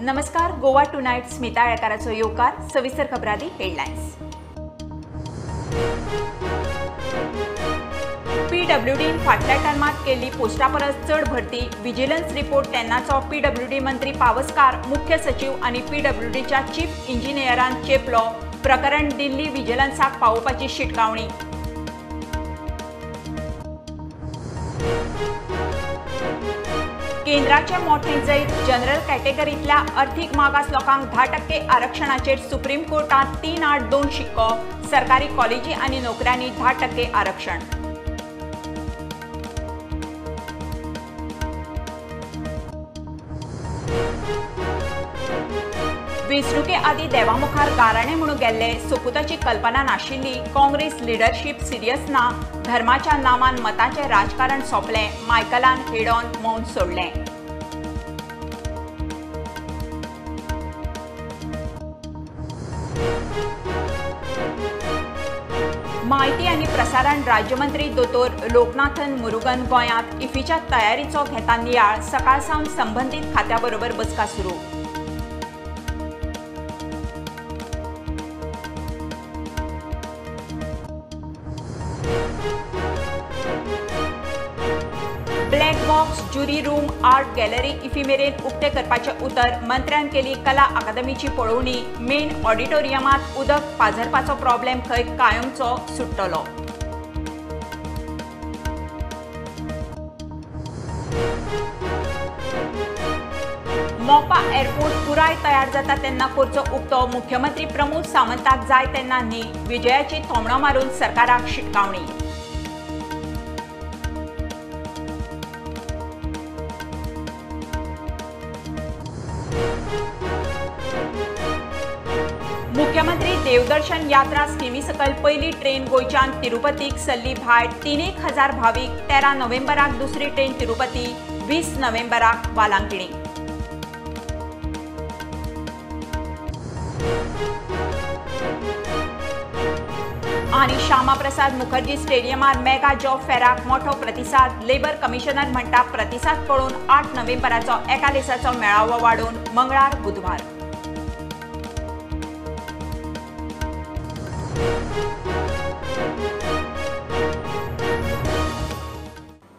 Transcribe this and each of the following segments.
नमस्कार, गोवा टुनायट स्मिता आळेकाराचो येवकार. सविस्तर खबरांनी हेडलायन्स. पीडब्ल्यूडीन फाटल्या टर्मात केल्ली पोस्टा परस चड भरती. विजिलन्स रिपोर्ट तेन्नाचो पीडब्ल्यूडी मंत्री पावसकार, मुख्य सचीव आनी पीडब्ल्यूडीच्या चीफ इंजिनियरान चेपलो. प्रकरण दिल्ली विजिलन्साक पावोवपाची शिटकावणी. केंद्राचे मोठे जैत. जनरल कॅटेगरीतल्या अर्थीक मागास लोकांक 10% आरक्षणाचेर सुप्रीम कोर्टात 3-8-2 शिक्को. सरकारी कॉलेजी आनी नोकऱ्यांनी 10% आरक्षण. वेंचणुके आदी देवामुखार गाराणे म्हणून गेल्ले सोपुताची कल्पना नाशिल्ली. काँग्रेस लिडरशीप सिरियस ना. धर्माच्या नामान मताचें राजकारण सोंपलें. मायकलान हेडॉन मौन सोडलें. माहिती आनी प्रसारण राज्यमंत्री दोतोर लोकनाथन मुरुगन गोंयांत इफीच्या तयारीचो घेता नियाळ. सकाळ सावन संबंदीत खात्या बरोबर बसका सुरू. Black box, jury room, art gallery IFFI मेरेन उक्ते करपाचें उतर. मंत्र्यान केली कला अकादमीची पळोवणी. मेन ऑडिटोरियमांत उदक पाझरपाचो प्रॉब्लेम खंय कायमचो सुट्टलो. मोपा एअरपोर्ट पुराय तयार जाता तेन्ना करचो उक्तो. मुख्यमंत्री प्रमोद सावंताक जाय तेन्ना न्ही. विजयाची थोमणो मारून सरकाराक शिटकावणी. मुख्यमंत्री देवदर्शन यात्रा स्किमी सकयल पयली ट्रेन गोंयच्यान तिरुपतीक सल्ली भायर. 3,000 भावीक. 13 नोव्हेंबराक दुसरी ट्रेन तिरुपती, 20 नोव्हेंबराक वालांकिणी. आनी श्यामाप्रसाद मुखर्जी स्टेडियमार मेगा जॉब फेराक मोठो प्रतिसाद. लेबर कमिशनर म्हणटा प्रतिसाद पळोवन 8 नोव्हेंबराचो एका दिसाचो मेळावो वाडोवन मंगळार बुधवार.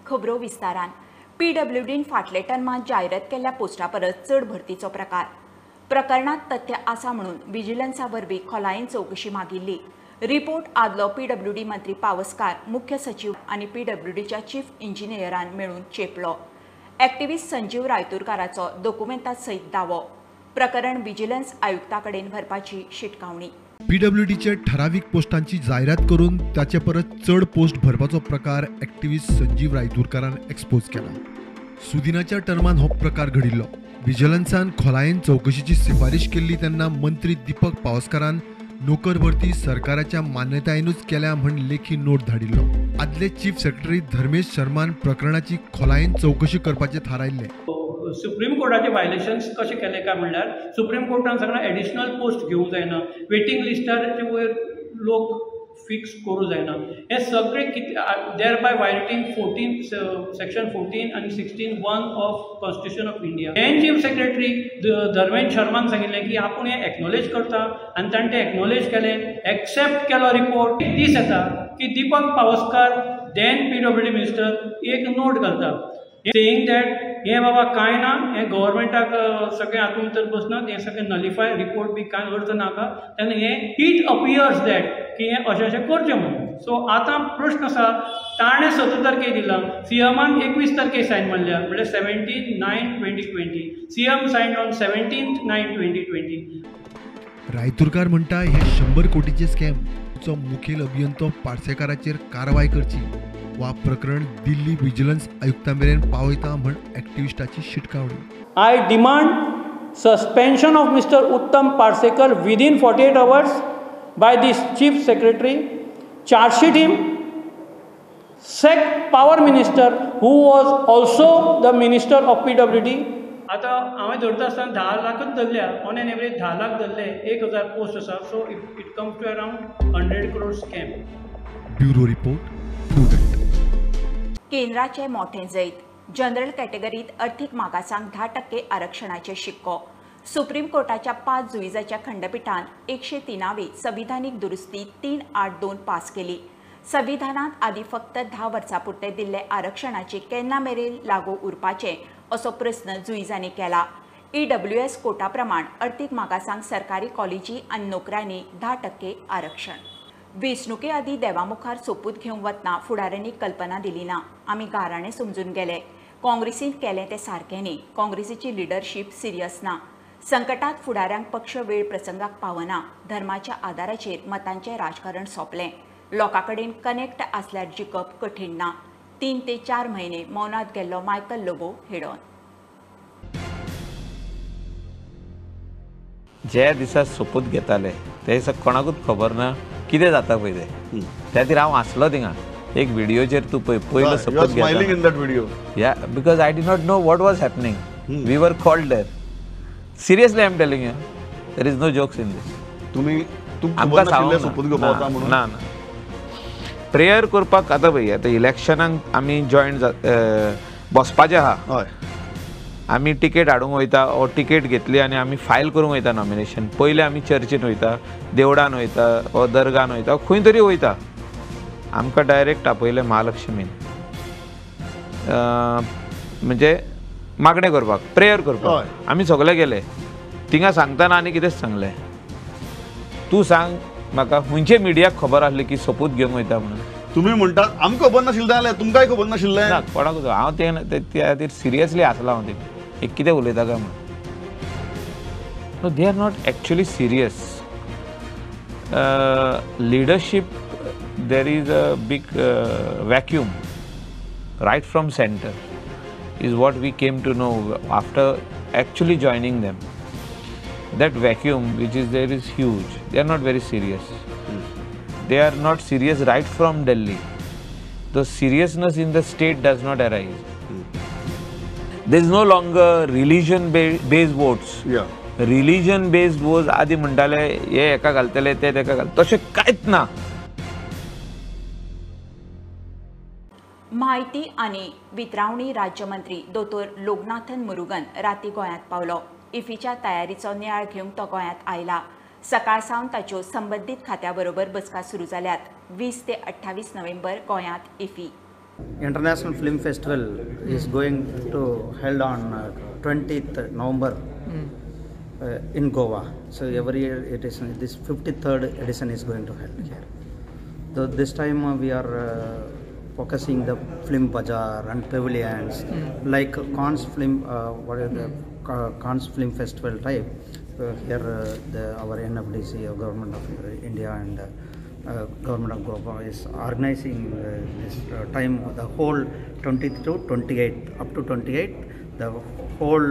खबरो विस्तारान. पीडब्ल्यूडीन फाटले टर्मात जायरात केल्ल्या पोस्टा परस चड भरतीचो प्रकार. प्रकरणात तथ्य आसा म्हणून विजिलन्सा वरवीं खोलायेन चवकशी मागिल्ली. रिपोर्ट आदलो पीडब्ल्यूडी मंत्री पावसकार, मुख्य सचीव आनी पीडब्ल्यूडीच्या चीफ इंजिनियरान मेळून चेपलो. एक्टिव्हिस्ट संजीव रायतुरकाराचो दोकुमेंता सयत दावो. प्रकरण विजिलन्स आयुक्ता कडेन व्हरपाची शिटकावणी. पीडब्ल्यूडीचे ठरावीक पोस्टांची जायरात करून ताचे परस चड पोस्ट भरपाचो प्रकार एक्टिव्हिस्ट संजीव रायतुरकारान एक्सपोज केला. सुदिनाच्या टर्मान हो प्रकार घडिल्लो. विजिलन्सान खोलायेन चवकशीची शिफारीश केल्ली तेन्ना मंत्री दीपक पावसकारान नोकर भरती सरकाराच्या मान्यतायेनूच केल्या म्हण लेखी नोट धाडिल्लो. आदले चीफ सेक्रेटरी धर्मेश शर्मान प्रकरणाची खोलायेन चवकशी करपाचें थारायल्लें. सुप्रीम कोर्टाचे वायलेशन्स कशें केलें काय म्हणल्यार सुप्रीम कोर्टान सगळें एडिशनल पोस्ट घेवंक जायना, वेटींग लिस्टार वयर लोक फिक्स करूं जायना. हें सगळें कितें thereby violating section 14 आनी 16(1) of constitution of India. Then chief secretary Dharmesh शर्मान सांगिल्लें की आपूण हें एक्नॉलेज करता आनी ताणें तें एक्नॉलेज केलें, एक्सेप्ट केलो रिपोर्ट. एक दीस येता की Deepak Pawaskar then PWD minister एक नोट घालता सेईंग that हें बाबा कांय ना, हें गव्हर्मेंटाक सगळें हातूंत भितर बसना, हें सगळें नलिफाय रिपोर्ट बी कांय अर्थ नाका. तेन्ना हें it appears that की हें अशें अशें करचें म्हणून. सो आतां प्रश्न आसा, ताणें 17 तारखेक दिलां, सीएमान 21 तारखेक सायन मारल्या, म्हणल्यार 17/9/2020. CM sign on 17/9/2020. रायतुरकार म्हणटा हे 100 कोटीचे स्कॅम चो मुखेल अभियंतो पार्सेकाराचेर कारवाय करची वा प्रकरण दिल्ली विजिलन्स आयुक्ता मेरेन पावयता म्हण एक्टिव्हिस्टाची शिटकावणी. I demand suspension of mister Uttam Parsekar within 48 hours by this chief secretary, chargesheet him, sack power minister who was also the minister of PWD. आतां हांवें धरता आसतना 10 लाखच धरल्या, ऑन एन एवरेज 10 लाख धरले, 1000 पोस्ट आसा. So it comes to around 100 crore scam. Bureau report, Prudent. केंद्राचे मोठे जैत. जनरल कॅटेगरीत अर्थीक मागासांक 10% आरक्षणाचे शिक्को. सुप्रीम कोर्टाच्या 5 जुईजाच्या खंडपीठान 103वी संविधानीक दुरुस्ती 382 पास केली. संविधानात आदी फक्त 10 वर्सां पुरते दिल्ले आरक्षणाचे केन्ना मेरेन लागू उरपाचे असो प्रस्न जुईजांनी केला. EWS Kota प्रमाण अर्थीक मागासांक सरकारी कॉलेजी आनी नोकऱ्यांनी 10% आरक्षण. वेंचणुके आदी देवामुखार सोपूत घेवंक वतना फुडाऱ्यांनी कल्पना दिली ना. आमी गाराणें समजून गेले. काँग्रेसीन केलें तें सारकें न्ही. काँग्रेसीची लिडरशीप सिरियस ना. संकटात फुडाऱ्यांक पक्ष वेळ प्रसंगाक पावना. धर्माच्या आदाराचेर मतांचें राजकारण सोंपलें. लोकां कडेन कनेक्ट आसल्यार जिखप कठीण ना. 3 ते 4 म्हयने मौनात गेल्लो मायकल लोबो हेडोन. ज्या दिसा सोपूत घेताले ते दिसा कोणाकूच खबर ना कितें जाता पळय तें. त्या खातीर हांव आसलो थिंगा. एक व्हिडियोचेर तूं पळय पयलो सोपूत घेता. Yeah, because I did not know what was happening. We were called there. Seriously I am telling you, there is no jokes in this. तुमी आमकां सोपूत घेवपा म्हणून ना ना प्रेयर करपाक. आतां पळय आतां इलेक्शनाक आमी जॉयन बसपाचें आहा. हय, आमी टिकेट हाडूंक वयता ओ टिकेट घेतली आनी आमी फायल करूंक वयता नॉमिनेशन. पयलें आमी चर्चीन वयता, देवळान वयता ओ दर्गान वयता, खंय तरी वयता. आमकां डायरेक्ट आपयलें महालक्ष्मीन, म्हणजे मागणें करपाक, प्रेयर करपाक. आमी सगळे गेले थिंगा. सांगतना आनी कितेंच सांगलें, तूं सांग म्हाका खंयचे मिडियाक खबर आसली की सोपूत घेवंक वयता म्हणून. तुमी म्हणटात आमकां खबर नाशिल्लें जाल्यार तुमकांय खबर नाशिल्लें? ना, कोणाकूच. हांव ते त्या खातीर सिरियसली आसला हांव थिंगा. एक कितें उलयता काय म्हणून. No, they are not actually serious. Leadership, there is a big vacuum right from centre is what we came to know after actually joining them. That vacuum which is there is huge. They are not very serious. They are not serious right from Delhi. The seriousness in the state does not arise. There is no longer religion based votes. Yeah. Religion based votes आदी म्हणटाले हे एका घालतले ते तेका घालतले, तशें कांयच ना. म्हायती आनी वितरावणी राज्यमंत्री दोतोर लोकनाथन मुरुगन राती गोंयांत पावलो. इफीच्या तयारीचो नियाळ घेवंक तो गोंयांत आयला. सकाळ सावन ताच्यो संबंदीत खात्या बरोबर बसका सुरू जाल्यात. 20 ते 28 नोव्हेंबर गोंयांत IFFI. International Film Festival is going to held on 20th November in Goa. So every year it is, this 53rd edition is going to held here. So this time we are focusing the film bazaar and pavilions, like Cannes film, what is the Cannes Film Festival type. Here our NFDC, Government of India and Government of Goa is organizing this time, the whole 20th to 28th, up to 28th, the whole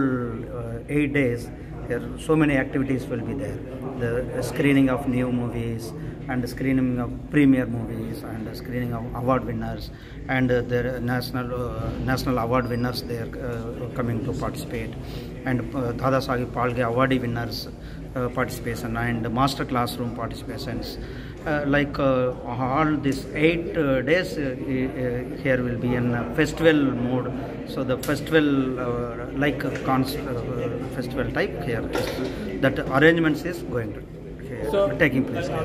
8 days. There so many activities will be there. The screening of new movies and the screening of premiere movies and the screening of award winners and their national award winners, they are coming to participate, and Dada Saheb Phalke awardee winners participation and master classroom participations. All these 8 days here will be in festival mode. So the festival like Cannes festival type here is, that arrangements is going to here, so, taking place here.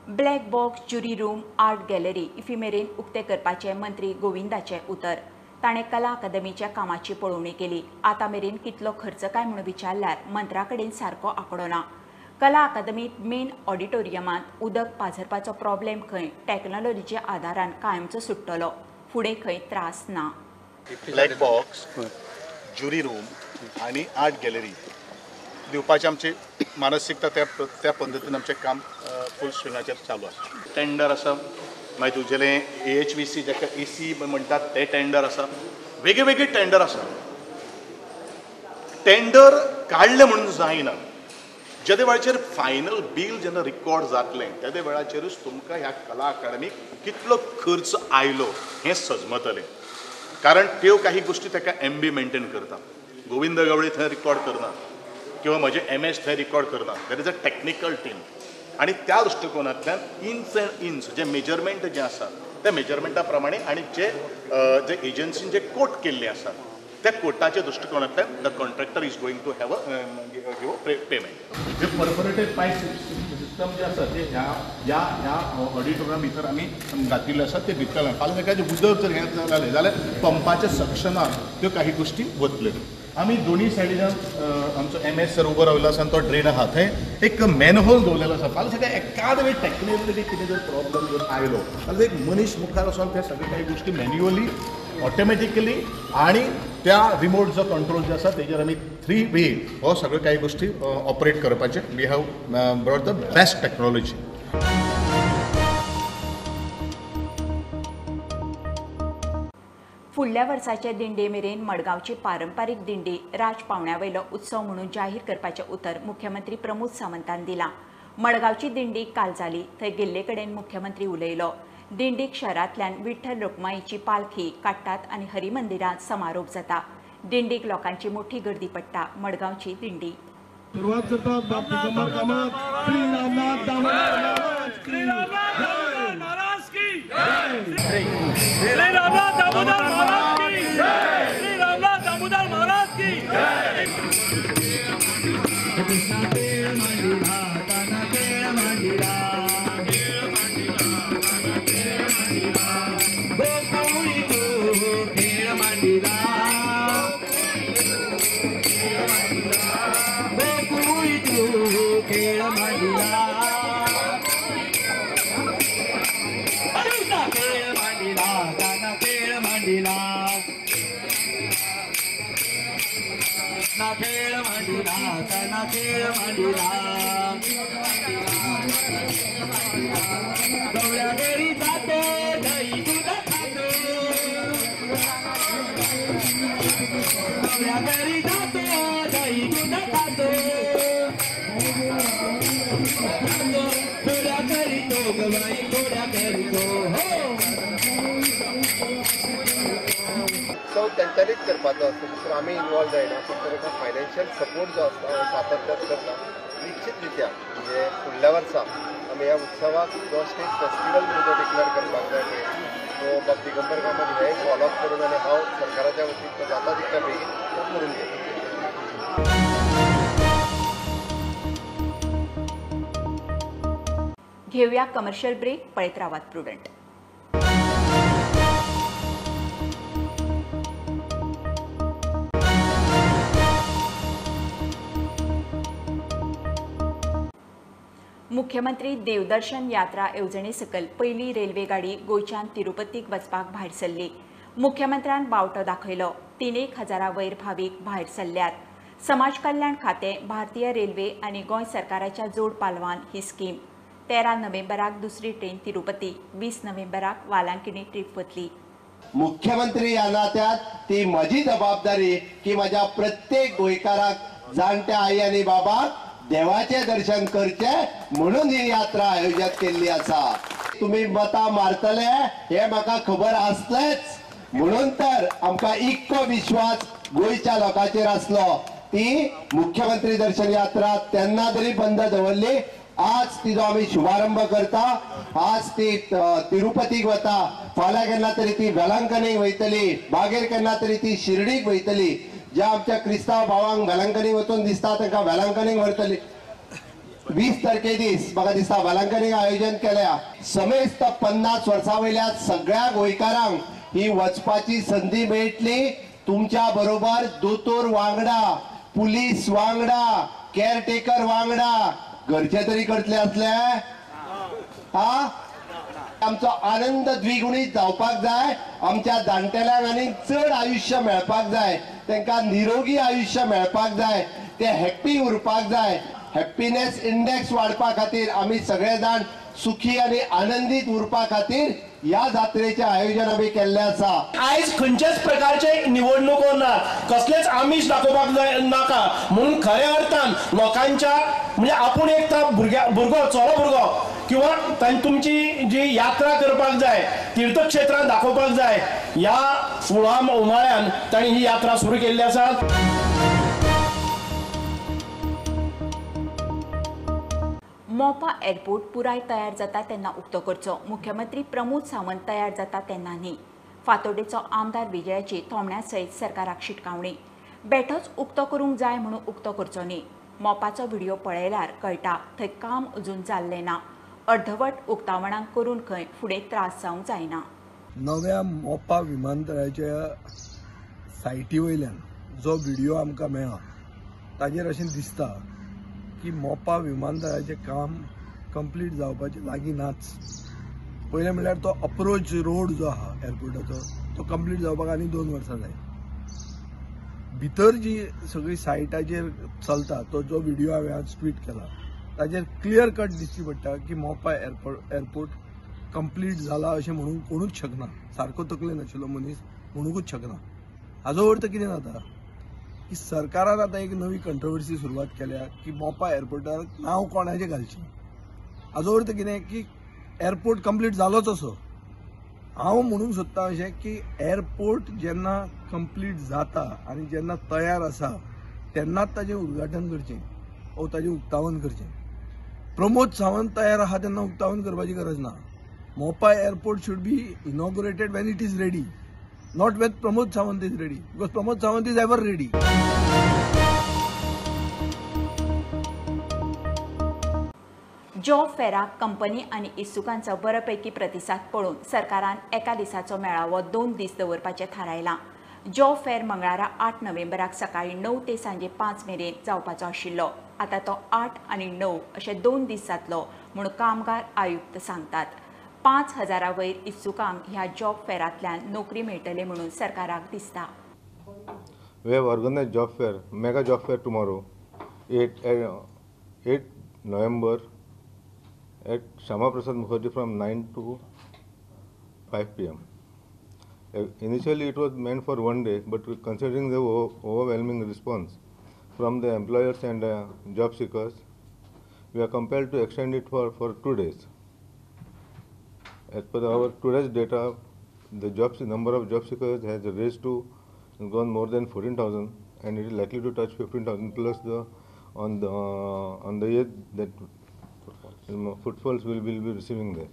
Black box, jury room, art gallery IFFI मेरेन उक्ते करपाचें मंत्री गोविंदाचें उतर. ताणें कला अकादमीच्या कामाची पळोवणी केली. आतां मेरेन कितलो खर्च काय म्हणून विचारल्यार मंत्र्या कडेन सारको आंकडो ना. कला अकादमीत मेन ऑडिटोरियमांत उदक पाझरपाचो प्रॉब्लेम खंय टॅक्नॉलॉजीच्या आदारान कायमचो सुट्टलो, फुडें खंय त्रास ना. ब्लॅक बॉक्स, ज्युरी रूम आनी आर्ट गॅलरी दिवपाची आमची मानसिकता त्या पद्दतीन आमचें काम फूल स्विंगाचेर चालू आसा. टेंडर आसा, मागीर तुजेलें AHVC जाका AC म्हणटात ते टेंडर आसा, वेगळे वेगळे टेंडर आसा. टेंडर काडलें म्हणून जायना, जेदे वेळाचेर फायनल बील जेन्ना रिकॉर्ड जातलें तेदे वेळाचेरूच तुमकां ह्या कला अकादमीक कितलो खर्च आयलो हें सजमतलें. कारण त्यो काही गोश्टी ताका MB maintain करता, गोविंद गावडे थंय रिकॉर्ड करना किंवा म्हजे MS थंय रिकॉर्ड करना. There is a technical team आनी त्या दृश्टिकोनांतल्यान इंच एंड इंच जें मेजरमेंट जें आसा त्या मेजरमेंटा प्रमाणे आनी जे जे एजन्सीन जे कोट केल्ले आसा त्या कोटाच्या दृश्टिकोनांतल्यान the contractor is going to have a give a payment. J perforated pipe system जे आसा ते ह्या ह्या ह्या ऑडिटोरियम भितर आमी घातिल्ले आसा ते भितर फाल्यां सकाळचें उदक जर हें जालें जाल्यार पंपाच्या सक्शनान त्यो काही गोश्टी वतल्यो. आमी दोनी सायडीच्यान आमचो MS sir उबो राविल्लो आसा आनी तो ड्रेन आहा थंय एक मॅनहोल दवरलेलो आसा. फाल्यां सकाळी एकाद वेळ टॅक्निकली कितें जर प्रॉब्लम जर आयलो जाल्यार एक मनीस मुखार वचोन त्या सगळे काही गोश्टी मॅन्युअली ऑटोमॅटिकली आनी त्या रिमोट जो कंट्रोल जो आसा तेजेर आमी 3 वे हो सगळ्यो काही गोश्टी ऑपरेट करपाचे. We have brought the best technology. फुडल्या वर्साचे दिंडे मेरेन मडगांवची पारंपारीक दिंडी राज पावण्या वयलो उत्सव म्हणून जाहीर करपाचें उतर मुख्यमंत्री प्रमोद सावंतान दिलां. मडगांवची दिंडी काल जाली थंय गेल्ले कडेन मुख्यमंत्री उलयलो. दिंडीक शहरांतल्यान विठ्ठल रखुमाईची पालखी काडटात आनी हरिमंदिरांत समारोप जाता. दिंडीक लोकांची मोठी गर्दी पडटा. मडगांवची दिंडी सुरवात करता बाब दिगंबर कामत. श्री रामनाथ दामोदर महाराज की जय. श्री रामनाथ दामोदर महाराज की जय. श्री रामनाथ दामोदर महाराज की जय. कृष्णा तेळ मांडिला काना तेळ मांडिला गोकुळी तू खेळ मांडिला गोकुळी तू खेळ मांडिला खेळ मांडिला काना खेळ मांडिला ना खेळ मांडिला काना खेळ मांडिला गवळ्या घरी जातो दही दूध खातो गवळ्या घरी जातो दही दूध खातो खोड्या करीतो गवाई खोड्या करीतो. हो उत्सव तेंच्यांनीच करपाचो आसता, दुसरो आमी इनवॉल्व जायना. फक्त ताका फायनान्शियल सपोर्ट जो आसता हो सातत्यान करता. निश्चित रित्या म्हणजे फुडल्या वर्सा आमी ह्या उत्सवाक जो स्टेट फेस्टिवल म्हणून जो डिक्लेअर करपाक जाय पळय तो बाब दिगंबर कामत हे फॉलोअप करून आनी हांव सरकाराच्या वतीन तो जाता तितल्या बेगीन तो करून घेतलो. घेऊया कमर्शियल ब्रेक. पळयत रावात प्रुडंट. मुख्यमंत्री देवदर्शन यात्रा येवजणे सकयल पयली रेल्वे गाडी गोंयच्यान तिरुपतीक वचपाक भायर सरली. मुख्यमंत्र्यान बावटो दाखयलो. 3,000 वयर भावीक भायर सरल्यात. समाज कल्याण खातें, भारतीय रेल्वे आनी गोंय सरकाराच्या जोड पालवान ही स्कीम. 13 नोव्हेंबराक दुसरी ट्रेन तिरुपती, 20 नोव्हेंबराक वालांकिणी ट्रीप वतली. मुख्यमंत्री ह्या नात्यात ती म्हजी जबाबदारी की म्हज्या प्रत्येक गोंयकाराक जाणट्या आई आनी बाबाक देवाचे दर्शन करचे म्हणून ही यात्रा आयोजित केल्ली आसा. तुमी मतां मारतले हे म्हाका खबर आसलेच, म्हणून तर आमकां इतको विश्वास गोंयच्या लोकांचेर आसलो. ती मुख्यमंत्री दर्शन यात्रा तेन्ना तरी बंद दवरली, आज तिजो आमी शुभारंभ करता. आज ती तिरुपतीक वता, फाल्यां केन्ना तरी ती वेलांकनीक वयतली, मागीर केन्ना तरी ती शिर्डीक वयतली. ज्या आमच्या क्रिस्तांव भावांक वेलांकनी वचून दिसता तांकां वेलांकनीक व्हरतली. 20 तारखे दीस म्हाका दिसता वेलांकनीक आयोजन केल्या. समेस्त 50 वर्सां वयल्या सगळ्या गोंयकारांक ही वचपाची संदी मेळटली. तुमच्या बरोबर दोतोर वांगडा, पुलीस वांगडा, केअरटेकर वांगडा, घरचे तरी करतले असले हा. आमचो आनंद द्विगुणीत जावपाक जाय. आमच्या जाणटेल्यांक आनी चड आयुष्य मेळपाक जाय, तांकां निरोगी आयुष्य मेळपाक जाय, ते हॅप्पी उरपाक जाय. हॅप्पीनेस इंडेक्स वाडपा खातीर आमी सगळे जाण सुखी आनी आनंदीत उरपा खातीर ह्या जात्रेचें आयोजन आमी केल्लें आसा. आयज खंयच्याच प्रकारचे निवडणुको ना, कसलेच आमिष दाखोवपाक नाका म्हणून खऱ्या अर्थान लोकांच्या म्हणजे आपूण एक तर भुरगो चलो भुरगो किंवा तुमची जी यात्रा करपाक जाय, तीर्थक्षेत्रां दाखोवपाक जाय, ह्या फुळा उमाळ्यान तांणी ही यात्रा सुरू केल्ली आसा. मोपा एअरपोर्ट पुराय तयार जाता तेन्ना उक्तो करचो, मुख्यमंत्री प्रमोद सावंत तयार जाता तेन्ना न्ही। फातोर्डेचो आमदार विजयाची थोमण्या सयत सरकाराक शिटकावणी। बेठोच उक्तो करूंक जाय म्हणून उक्तो करचो न्ही। मोपाचो व्हिडिओ पळयल्यार कळटा थंय काम अजून जाल्लें ना। अर्धवट उक्तावणां करून खंय फुडें त्रास जावंक जायना। नव्या मोपा विमानतळाच्या सायटी वयल्यान जो व्हिडिओ आमकां मेळ्ळा ताजेर अशें दिसता की मोपा विमानतळाचें काम कंप्लीट जावपाचें लागीं नाच। पयलें म्हणल्यार तो अप्रोच रोड जो आहा एअरपोर्टाचो तो कंप्लीट जावपाक आनी 2 वर्सां जाय। भितर जी सगळी सायटाचेर चलता तो जो व्हिडिओ हांवें आज ट्वीट केला ताजेर क्लियर कट दिश्टी पडटा की मोपा एअरपोर्ट कंप्लीट जाला अशें म्हणूंक कोणूच शकना। सारको तकले नाशिल्लो मनीस म्हणूंकूच शकना। हाजो अर्थ कितें जाता की सरकारान आतां एक नवी कंट्रोवर्सी सुरवात केल्या की मोपा एअरपोर्टाक नांव कोणाचें घालचें। हाजो अर्थ कितें की एअरपोर्ट कंप्लीट जालोच असो। हांव म्हणूंक सोदता अशें की एअरपोर्ट जेन्ना कंप्लीट जाता आनी जेन्ना तयार आसा तेन्नाच ताजें उद्घाटन करचें ओ ताजें उक्तावण करचें। प्रमोद सावंत तयार आहा तेन्ना उक्तावण करपाची गरज ना। Mopa airport should be inaugurated when it is ready, not when Pramod Sawant is ready, because Pramod Sawant is ever ready. Job फेराक company आनी इत्सुकांचो बऱ्यापैकी प्रतिसाद पळोवन सरकारान एका दिसाचो मेळावो 2 दीस दवरपाचें थारायलां। जॉब फेर मंगळारा 8 नोव्हेंबराक सकाळीं 9 ते सांजे 5 मेरेन जावपाचो आशिल्लो। आतां तो 8 आनी 9 अशे 2 दीस जातलो म्हूण कामगार आयुक्त सांगतात। 5,000 वयर इत्सुकांक ह्या जॉब फेरांतल्यान नोकरी मेळटली म्हणून सरकाराक दिसता। We have organized job fair, mega job fair tomorrow, 8 November at Shyama Prasad Mukherjee from 9 to 5 p.m. Initially it was meant for one day, but considering the overwhelming response from the employers and job seekers, we are compelled to extend it for 2 days. As per our today's data, the number of job seekers has raised to gone more than 14,000, and it is likely to touch 15,000 plus the on the year that footfalls will be receiving there.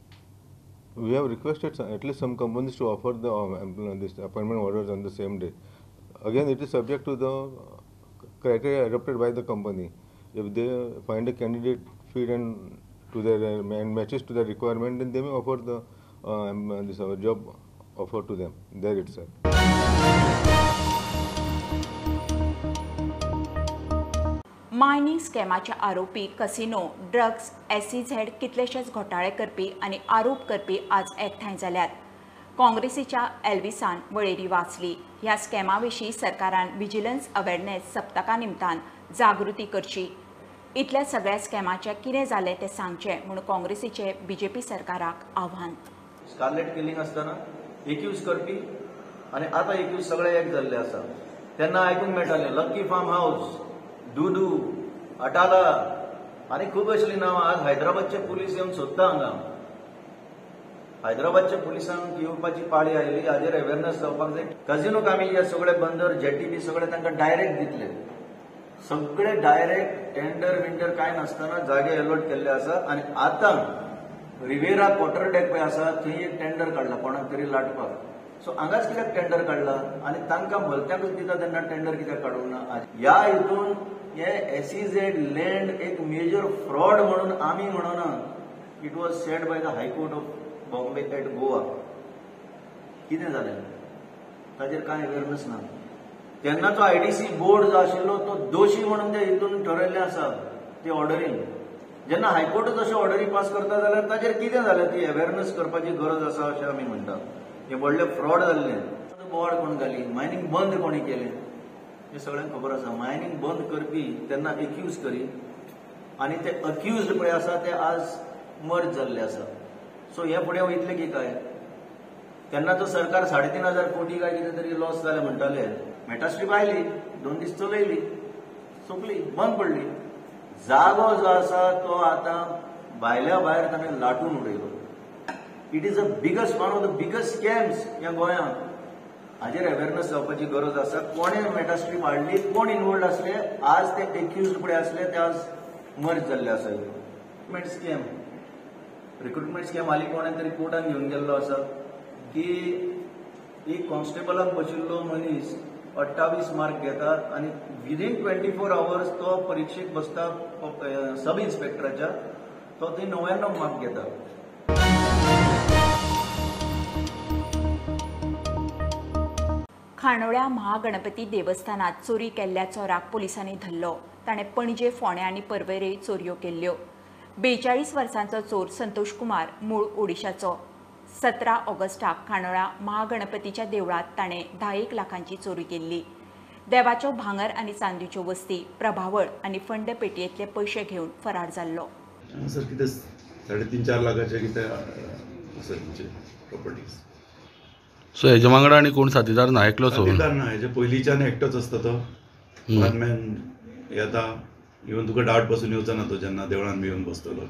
We have requested at least some companies to offer the this appointment orders on the same day. Again, it is subject to the criteria adopted by the company. If they find a candidate fit and to their and matches to their requirement, then they may offer the this job offer to them there itself. Mining स्कॅमाचे आरोपी casino, drugs, SEZ कितलेशेच घोटाळे करपी आनी आरोप करपी आज एकठांय जाल्यात। काँग्रेसीच्या एल्विसान वळेरी वाचली। ह्या स्कॅमा विशीं सरकारान विजिलन्स अवेरनेस सप्तका निमतान जागृती करची। इतल्या सगळ्या स्कॅमाचें कितें जालें तें सांगचें म्हूण काँग्रेसीचे बीजेपी सरकाराक आव्हान। स्कारलेट किलिंग आसतना एक्यूज करपी आनी आतां एक्यूज सगळे एक जाल्ले आसा। तेन्ना आयकूंक मेळटालें लक्की फार्म हावस, दुदू, अटाला आनी खूब असलीं नांवां। आज हैदराबादचे पुलीस येवन सोदता हांगा। हैदराबादच्या पुलिसांक येवपाची पाळी आयली। हाजेर अवेरनेस जावपाक जाय। कझिनो कामी सगळे बंदर, जेटी बी सगळे तांकां डायरेक्ट दितले। सगळे डायरेक्ट टेंडर विंडर कांय नासतना जागे अलॉट केल्ले आसा। आनी आतां रिवेरा क्वॉर्टर डेक पळय आसा थंय एक टेंडर काडला कोणाक तरी लाटपाक। सो हांगाच कित्याक टेंडर काडला आनी तांकां भलत्याकूच दिता तेन्ना टेंडर कित्याक काडूंक ना? ह्या हितून हे एसईझेड लँड एक मेजर फ्रॉड म्हणून आमी म्हणना, it was said by the high court of Bombay at Goa. कितें जालें ताजेर कांय अवेरनेस ना। तेन्नाचो आयडीसी बोर्ड जो आशिल्लो तो दोशी म्हणून ते हितून ठरयल्लें आसा ती ऑर्डरीन। जेन्ना हायकोर्टूच अश्यो ऑर्डरी पास करता जाल्यार ताजेर कितें जालें ती अवेरनेस करपाची गरज आसा अशें आमी म्हणटा। हें व्हडलें फ्रॉड जाल्लें। बोवाळ कोण घाली, मायनींग बंद कोणी केलें हें सगळ्यांक खबर आसा। मायनींग बंद करपी तेन्ना एक्यूज करी आनी ते अक्यूज पळय आसा ते आज मर्ज जाल्ले आसा। सो हे फुडें वयतले की काय? तेन्ना तो सरकार 3,500 कोटी काय कितें तरी लॉस जाले म्हणटाले। मेटास्ट्रीप आयली, 2 दीस चलयली, सोंपली, बंद पडली। जागो जो आसा तो आतां भायल्या भायर ताणें लाटून उडयलो। It is a biggest, one of the biggest scams ह्या गोंयांत। हाजेर अवेरनेस जावपाची गरज आसा। कोणें मेटास्ट्रीप हाडली, कोण इनवॉल्ड आसले, आज ते एक्यूज पळय आसले ते आज मर्ज जाल्ले आसा। स्कॅम, रिक्रुटमेंट स्कॅम हालीं कोणें तरी कोर्टान घेवन गेल्लो आसा की एक कॉन्स्टेबलाक बशिल्लो मनीस 28 मार्क घेता आनी विदीन 24 आवर्स तो परिक्षेक बसता सब इन्स्पेक्टराच्या, तो थंय 99 मार्क घेता. खांडोळ्या महागणपती देवस्थानात चोरी केल्ल्या चोराक पोलिसांनी धरलो. ताणें पणजे, फोंड्या आनी पर्वरे चोरयो केल्ल्यो. 42 वर्सांचो चोर संतोष कुमार मूळ ओडिशाचो. 17 ऑगस्टाक खांडोळा महागणपतीच्या देवळांत ताणें 10 लाखांची चोरी केल्ली. देवाच्यो भांगर आनी चांदीच्यो वस्ती, प्रभावळ आनी फंड पेटयेंतले पयशे घेवन फरार जाल्लो. सर कितें 3.5-4 लाखाचे कितें आसा तेंचे प्रॉपर्टीज. सो हेजे वांगडा आनी कोण साथीदार ना? एकलोच साथीदार ना, हेजे पयलींच्यान एकटोच आसता तो. वनमॅन येता, इवन तुका डावट पासून येवचो ना तो जेन्ना देवळान बी येवन बसतलो.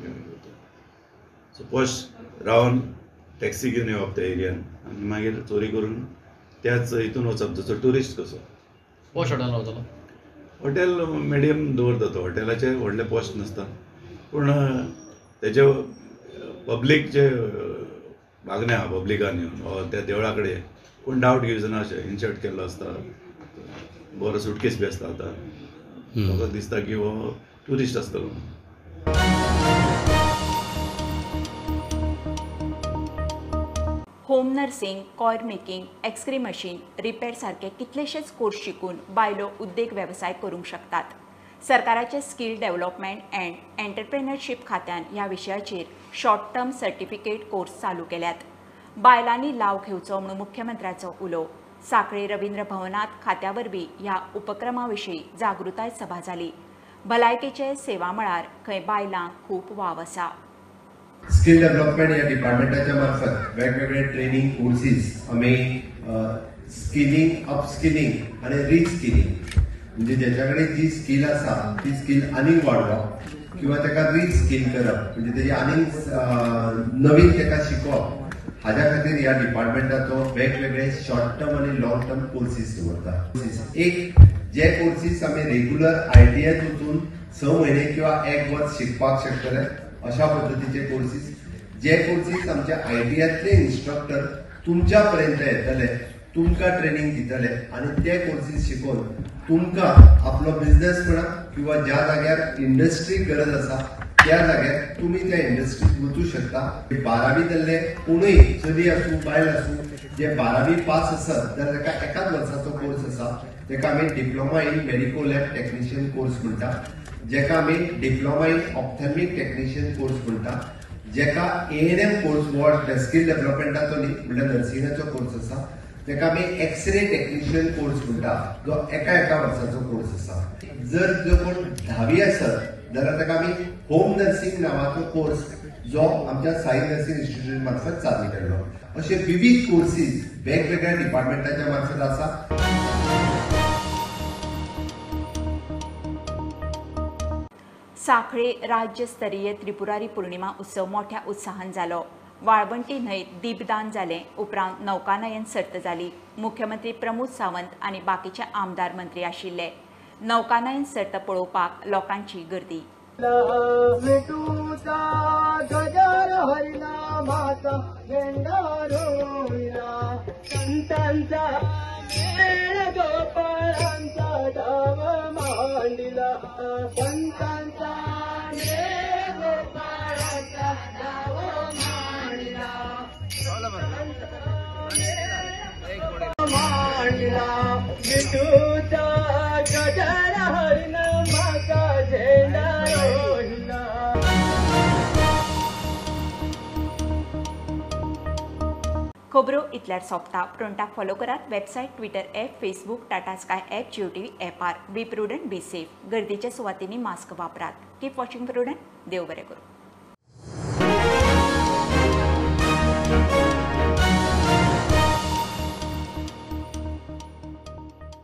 सो पॉश रावन टॅक्सी घेवन येवप त्या एरियान आनी मागीर चोरी करून त्याच हितून वचप, जसो ट्युरिस्ट कसो. पॉश हॉटेल रावतलो? हॉटेल मिडियम दवरता तो, हॉटेलाचे व्हडले पॉश नासता, पूण तेजे पब्लीक जे मागणें आहा पब्लिकान येवन वा त्या देवळा कडेन कोण डावट घेवचो ना अशें इन्शर्ट केल्लो आसता, बरो सुटकेस बी आसता. आतां लोकांक दिसता की हो ट्युरिस्ट आसतलो म्हणून. Home nursing, coir making, x-ray machine repair सारके कितलेशेच कोर्स शिकून बायलो उद्देग वेवसाय करूंक शकतात. सरकाराचे स्कील डेव्हलपमेंट अँड एंटरप्रेन्योरशीप खात्यान ह्या विशयाचेर शॉर्ट टर्म सर्टिफिकेट कोर्स चालू केल्यात. बायलांनी लाव घेवचो म्हणून मुख्यमंत्र्याचो उलो. सांखळे रवींद्र भवनांत खात्या वरवीं ह्या उपक्रमा विशीं जागृताय सभा जाली. भलायकेचे सेवा मळार खंय बायलांक खूब वाव आसा. स्किल डेव्हलपमेंट ह्या डिपार्टमेंटाच्या मार्फत वेगवेगळे ट्रेनिंग कोर्सीस आमी स्किलिंग, अपस्किलिंग आनी रिस्किलिंग, म्हणजे ज्याच्या कडेन जी स्किल आसा ती स्किल आनीक वाडोवप किंवा ताका रिस्किल करप, म्हणजे तेजी आनीक नवीन ताका शिकोवप, हाज्या खातीर ह्या डिपार्टमेंटाचो वेगवेगळे शॉर्ट टर्म आनी लॉंग टर्म कोर्सीस दवरता. एक जे कोर्सीस आमी रेगुलर आयटीआयत वचून 6 म्हयने किंवा 1 वर्स शिकपाक शकतले अशा पद्दतीचे कोर्सीस, जे कोर्सीस आमच्या आयटीआयतले इन्स्ट्रक्टर तुमच्या पर्यंत येतले, तुमकां ट्रेनिंग दितले आनी ते कोर्सीस शिकोवन तुमकां आपलो बिजनेस म्हणा किंवा ज्या जाग्यार इंडस्ट्री गरज आसा त्या जाग्यार तुमी त्या इंडस्ट्रीत वचूं शकता. 12वी जाल्ले कोणूय चली आसूं बायल आसूं जे 12वी पास आसत जाल्यार ताका एकाच वर्साचो कोर्स आसा, ताका आमी diploma in medico lab technician course म्हणटा, जेका आमी diploma in ophthalmic technician course म्हणटा, जेका ANM course what skill डेव्हलपमेंटाचो न्ही म्हणल्यार नर्सिंगाचो कोर्स आसा, तेका आमी एक्सरे टेक्निशियन कोर्स म्हणटा, जो एका वर्साचो कोर्स आसा. जर जो कोण 10वी आसत जाल्यार ताका आमी होम नर्सिंग नांवाचो कोर्स जो आमच्या साई नर्सिंग इन्स्टिट्यूट मार्फत चालू केल्लो. अशे विविध कोर्सीस वेगवेगळ्या डिपार्टमेंटाच्या मार्फत आसा. सांखळे राज्यस्तरीय त्रिपुरारी पूर्णिमा उत्सव मोठ्या उत्साहान जालो. वाळवंटी न्हंयत दीपदान जालें. उपरांत नौकानयन सर्त जाली. मुख्यमंत्री प्रमोद सावंत आनी बाकीचे आमदार मंत्री आशिल्ले. नौकानयन सर्त पळोवपाक लोकांची गर्दी. खबरो इतल्यार सोंपता. प्रुडंटाक फॉलो करात. Website, Twitter app, Facebook, Tata Sky app, Jio TV ऍपार. Be prudent, be safe. गर्दीच्या सुवातींनी मास्क वापरात. Keep watching Prudent. देव बरें करूं.